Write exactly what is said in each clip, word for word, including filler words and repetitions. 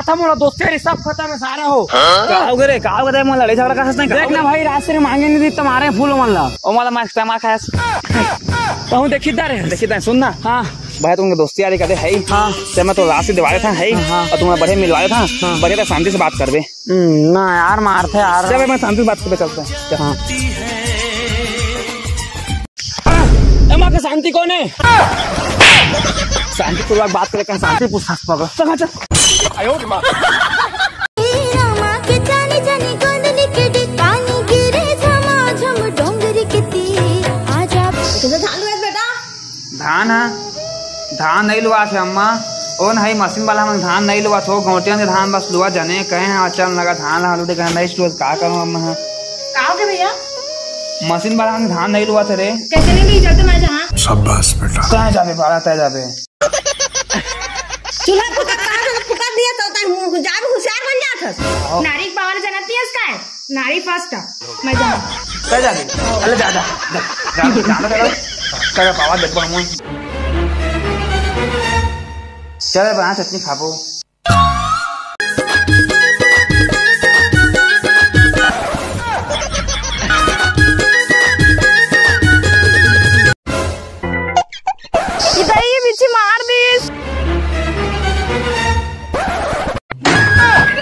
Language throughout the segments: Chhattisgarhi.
खत्म हो रहा, दोस्ती यारी सब खत्म है सारा हो। का हो गे रे, का हो गे? मोला लड़े झगड़ा का हंस नहीं, का देख हो ना गे? भाई, रात से मांगे नहीं दी, तुम्हारे फूल मन ला। ओ मोला मार, मार खाया। कहूँ देखी दा रे। देखी दा, सुन ना। हाँ। भाई, तुमके दोस्ती यारी कदे है ही। हाँ। ते मैं तो रात से दिवाले था है ही। हाँ। और तुम्हें बढ़िया मिलवा था। हाँ। बढ़िया था, शांति से बात करबे। हम्म, ना यार, मारथे यार। चल, मैं शांति से बात करबे, चलते हैं। चल। हाँ। ए माँ के शांति कौन है? शांति पूर्वक बात करे, कहाँ शांति पूछतास पागल? चल, चल। आयो रे माँ। ए रामा के जानी जानी गोंदली के डीक, पानी गिरे झमाझम डोंगरी के तीर। आजा। तो धान रोए बेटा। धान हा? धान नहीं लुआ थे अम्मा। ओ नहीं, मशीन वाला मन धान नहीं लुआ थो, गौटियन के धान बस लुआ जने कहे हैं, अचल लगा धान ला लुटे कहे नहीं लुआ, का करूँ अम्मा? का हो गया भैया? मशीन वाला मन धान नहीं लुआ थे रे। कैसे नहीं ली, चलते मैं जहाँ। शाबाश बेटा। तय जाबे बाला, तय जाबे। चूल्हा फुका, कहाँ से फुका दिया तो तय हूँ, जा भी होशियार बन जात हस। आओ। नारी के पावर जानत नहीं हस का है? नारी फर्स्ट। मैं जाऊँ। चल जा रे। अरे जा, जा, जा, जा, जा, जा, जा, जा, जा, पावा देखबो हम। चल बना चटनी खाबो। इधर ये पीछे मार दीस।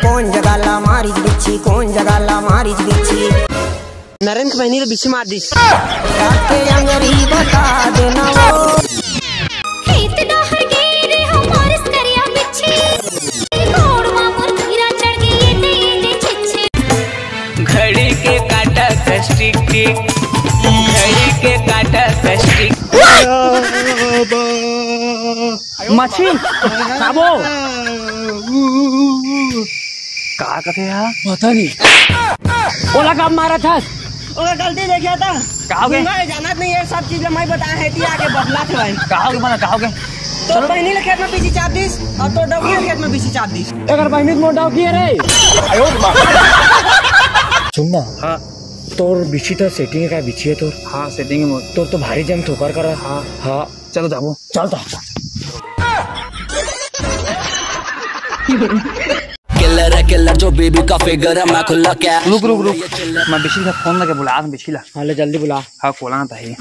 कौन जगह ला मारिस बिच्छी, कौन जगह ला मारिस बिच्छी। नरेन के बहिनी ला बिच्छी मार दीस। काके अंगरी बता देना वो। खेत डहर गे रे हो मारिस करिया बिच्छी। गोड़ मा मोर कीरा चढ़ गे ये दे, ये दे छिच्छे। घड़ी के काटा कष्टिक टिक, घड़ी के काटा कष्टिक। मछली खाबो। का कथे यार? पता नहीं। ओला कब मारा था? ओला गलती देखिया था। का हो गए? मैं जानत नहीं है, सब चीज मैं बताया है, ती आके बदला थे भाई। का हो गए, बना, का हो गए? तो बहिनी ले खेत में बिच्छी चाप दीस और तो डौकी ले खेत में बिच्छी चाप दीस। अगर बहिनी मोटा की है रे। सुन ना। हाँ। तोर बिच्छी तो सेटिंग का बिच्छी है तोर। हाँ, सेटिंग है मोर। तोर तो भारी जम ठोकर करा। हाँ। हाँ। चलो जाबो। चल तो। किलर है किलर जो बेबी का फिगर है, मैं खुला कैश। रुक, रुक, रुक। मैं बिच्छी ला फोन लगे बुला, बिच्छी ला। हाँ, ले जल्दी बुला। हाँ, कोला आता है।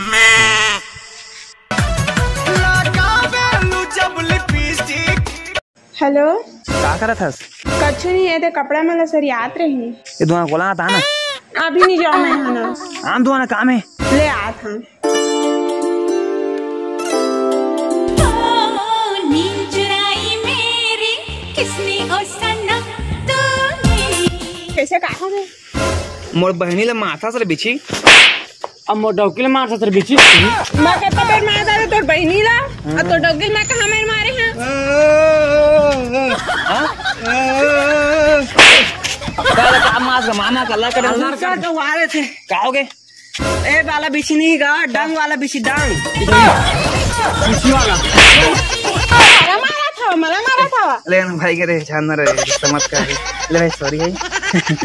हेलो। का करत हस? कछु नहीं, ये दे कपड़ा मन ला सरियात रही। ये दुआ कोला आता है ना? अभी नहीं जाओ, मैं है ना। आन दुआ ना काम है। ले आत हूँ। ओ, नींद चुराई मेरी किसने ओ सनम तूने। कैसे का हो गए? मोर बहिनी ला मारथस रे बिच्छी। अब मोर डौकी ला मारथस रे बिच्छी। मैं कतना बेर मार डारे तोर बहिनी ला, अब तोर डौकी ला मैं कहाँ मेर मारे हैं? हाँ? का, का मार के मामा का लड़का अल्लाह का डौकी? गवारे थे। का हो गए? ए वाला बिच्छी नहीं गा, डंग वाला बिच्छी, डंग। बिच्छी वाला। मला मारा था, मला मारा था। ले ना भाई के रे, जान ना रहे, चमत्कार है। ले भाई, सॉरी है।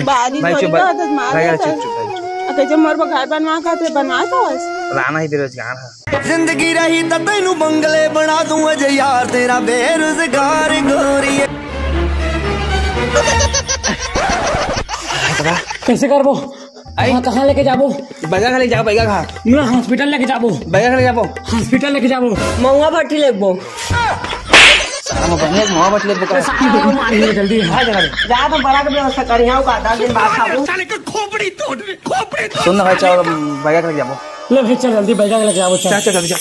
बाजी भाई, चोरी चुप का भाई। हाथ मार भाई, देता चुप, है। चुप भाई। अगर जब मर बघार बनवा का थे, बनवा था बस। राना ही बेरोजगार है। जिंदगी रही तो तेनू बंगले बना दूं अजे यार, तेरा बेरोजगार गोरी। कैसे करबो? आई? हाँ, कहाँ लेके जाबो? बैगा खा ले जाओ, बैगा खा। ना, हॉस्पिटल लेके जाबो। बैगा खा ले जाबो। हॉस्पिटल लेके जाबो। महुआ भट्टी लेबो। सारा में बनिया महुआ भट्टी लेबो का? सारा को मार ले जल्दी। हाँ, जगह ले। जा तो बड़ा के व्यवस्था कर, यहाँ का दस दिन बाद खाबो। साले को खोपड़ी तोड़, खोपड़ी तोड़। सुन ना भाई, चल, बैगा खा ले जाबो। ले भाई, चल जल्दी बैगा खा ले जाबो, चल। चल, चल, जल्दी चल।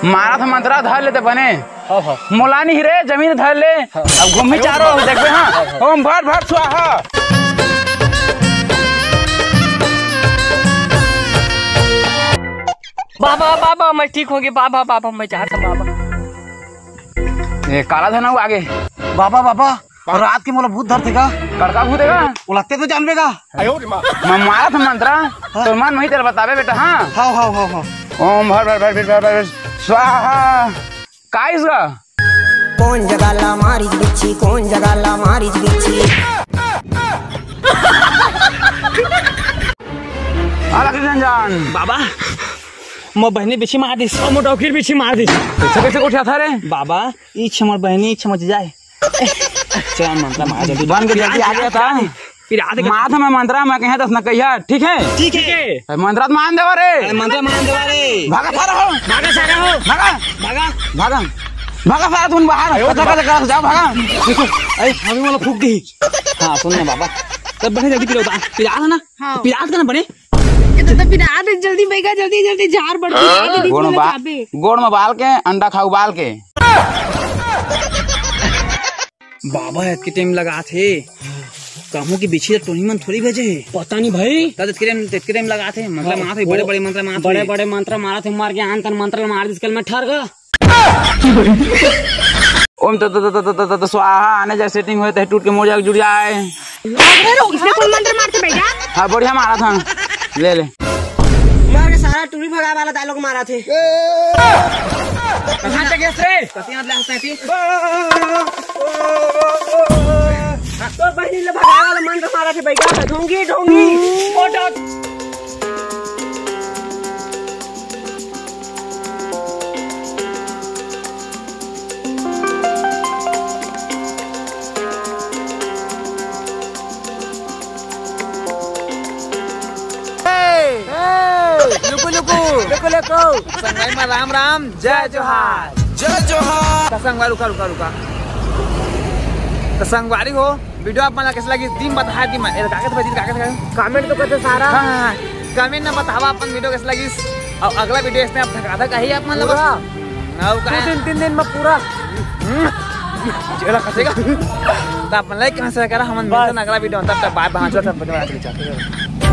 मारा था मंत्रा, धर लेते बने। हाँ, हाँ। मोलानी ही रे, जमीन धर ले। हाँ। अब घूमी चारो, देखबे, हाँ। हाँ, हाँ। ओम भट भट स्वाहा। बाबा, बाबा, मैं ठीक होंगे, बाबा, बाबा, मैं चाहता, बाबा। ये काला धन आगे। बाबा, बाबा, और रात के मोला भूत धरथे का? कड़का भूत है का? ओला ते तो जानबे का? मैं मारा था मंत्रा, हाँ। तो मन वही तेरा बताबे बेटा, हाँ? हाँ, हाँ, हाँ, हाँ। ओम भर भर भर भर भर भर स्वाहा। का इसका? कौन जगह ला मारिस बिच्छी, कौन जगह ला मारिस बिच्छी? आ लखन जान। बाबा। मोर बहिनी बिछी मार दिस। अउ मोर डौकी बिछी मार दिस। कइसे, कइसे गोठियाथस रे? बाबा, इच्छा मोर बहिनी, इच्छा मोर जाए। चल, मंत्र मार दे। बन के जल्दी आ गया था। फिर आते मार था मैं मंत्र, मैं कहे दस न कहिया, ठीक है? ठीक है। अरे मंत्र तो मान देवा रे। अरे मंत्र मान देवा रे। भागा सारा हो। भागा सारा हो। भागा। भागा। भागा। भागा सारा तुम बाहर। अरे कचा कचा कर जाओ, भागा। अरे हमें वाला फूक दी। हाँ, सुन ना बाबा। तब बने जल्दी पिला उतार। पिला था ना? हाँ। पिला था ना बने? ये तो, तो पिला दे जल्दी, बैगा, जल्दी, जल्दी, झाड़ बढ़ पिला दे, गोड़ में बा-, जाबे। गोड़ में बाल के, अंडा खा उबाल के। बाबा, एतके टाइम लगात हे। कहूँ कि बिछी टोनी मन थोड़ी भेजे हे। पता नहीं भाई। तब एतके टाइम, एतके टाइम लगात हे। मंत्र हाँ, मारत हे, वो बड़े-बड़े मंत्र मारत हे। बड़े-बड़े मंत्र मारत हे, मार के आन तन मंत्र मार दिस कल मैं ठर गा। ओम त, त, त, त, त, त, त स्वाहा, आने जाए सेटिंग होए, तहे टूट के मोर जाके जुड़ जाए। अरे रुक, इसने कौन मंत्र मारत हे बैगा? हाँ, बढ़िया मारत हन। ले, ले। मार के सारा टूरी भगाए वाला डायलॉग मारत हे। कहाँ से गैस रे? कतिया ले हंसता है? तोर बहिनी ले भगाए वाला मंत्र मारत हे बैगा, ढोंगी, ढोंगी। O dot. ए, ए, लुकु, लुकु। लुकु, लुकु। संगवारी मा राम राम, जय जोहार। जय जोहार। त संगवारी, रुका, रुका, रुका। त संगवारी हो, वीडियो आप मन ला कइसे लगिस, दिन बताहा, दिन में, ए, का कहत भाई, दिन का कहत भाई? कमेंट तो करते सारा। हाँ, हाँ, हाँ। कमेंट में बतावा अपन वीडियो कइसे लगिस, अउ अगला वीडियो इसने आप धकाधक आही आप मन ला पूरा। बस। अउ दो का? दिन, तीन दिन में पूरा। हम्म। जेला खसेगा। त आप मन लाइक कहाँ से करा, हमन बस। मिलथन अगला वीडियो में, तब तक बाय बाय। चल, चल, चल, चल, चल।